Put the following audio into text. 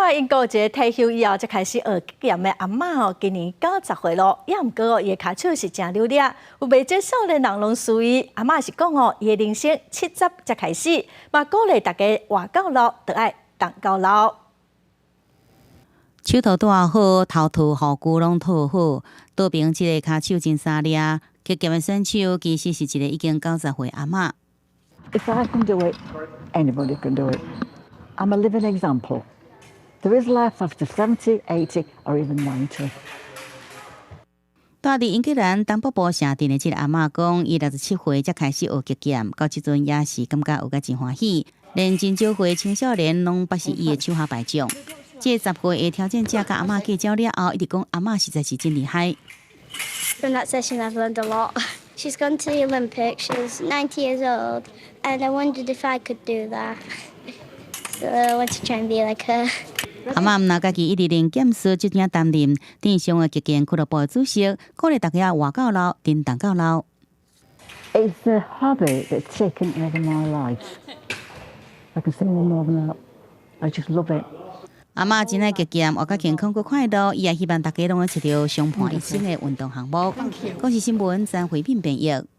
看英國一个退休以後才開始學擊劍的阿嬤哦，今年90歲咯，猶毋過哦，伊的跤手是誠流利，有袂少少年人攏師伊。阿嬤是講哦，伊的人生70才開始，嘛鼓勵大家活到老，就愛動到老。手套戴好，頭套護具攏套好，桌邊這个跤手真沙掠，擊劍的選手其實是一个已經90歲阿嬤。 If I can do it, anybody can do it. I'm a living example. There is life after 70, 80 or even 90. 住佇英格蘭東北部城鎮的這个阿嬤講，伊67歲才開始學擊劍，到這陣也是感覺學甲真歡喜，連真少歲青少年攏捌是伊的手下敗將。這個10歲的挑戰者佮阿嬤計較了後，一直講阿嬤實在是真厲害。 From that session, I've learned a lot. She's gone to the Olympics. She's 90 years old, and I wondered if I could do that. So I want to try and be like her. 阿嬤毋但家己一直練劍術，這正擔任鎮上的擊劍俱樂部的主席，鼓勵大家活到老，振動到老。 It's a hobby that's taken over my life. I can say no more than that. I just love it. 阿嬤真愛擊劍，活較健康閣快樂，伊也希望大家攏會揣著相伴一生的運動項目。公視新聞曾慧敏編譯。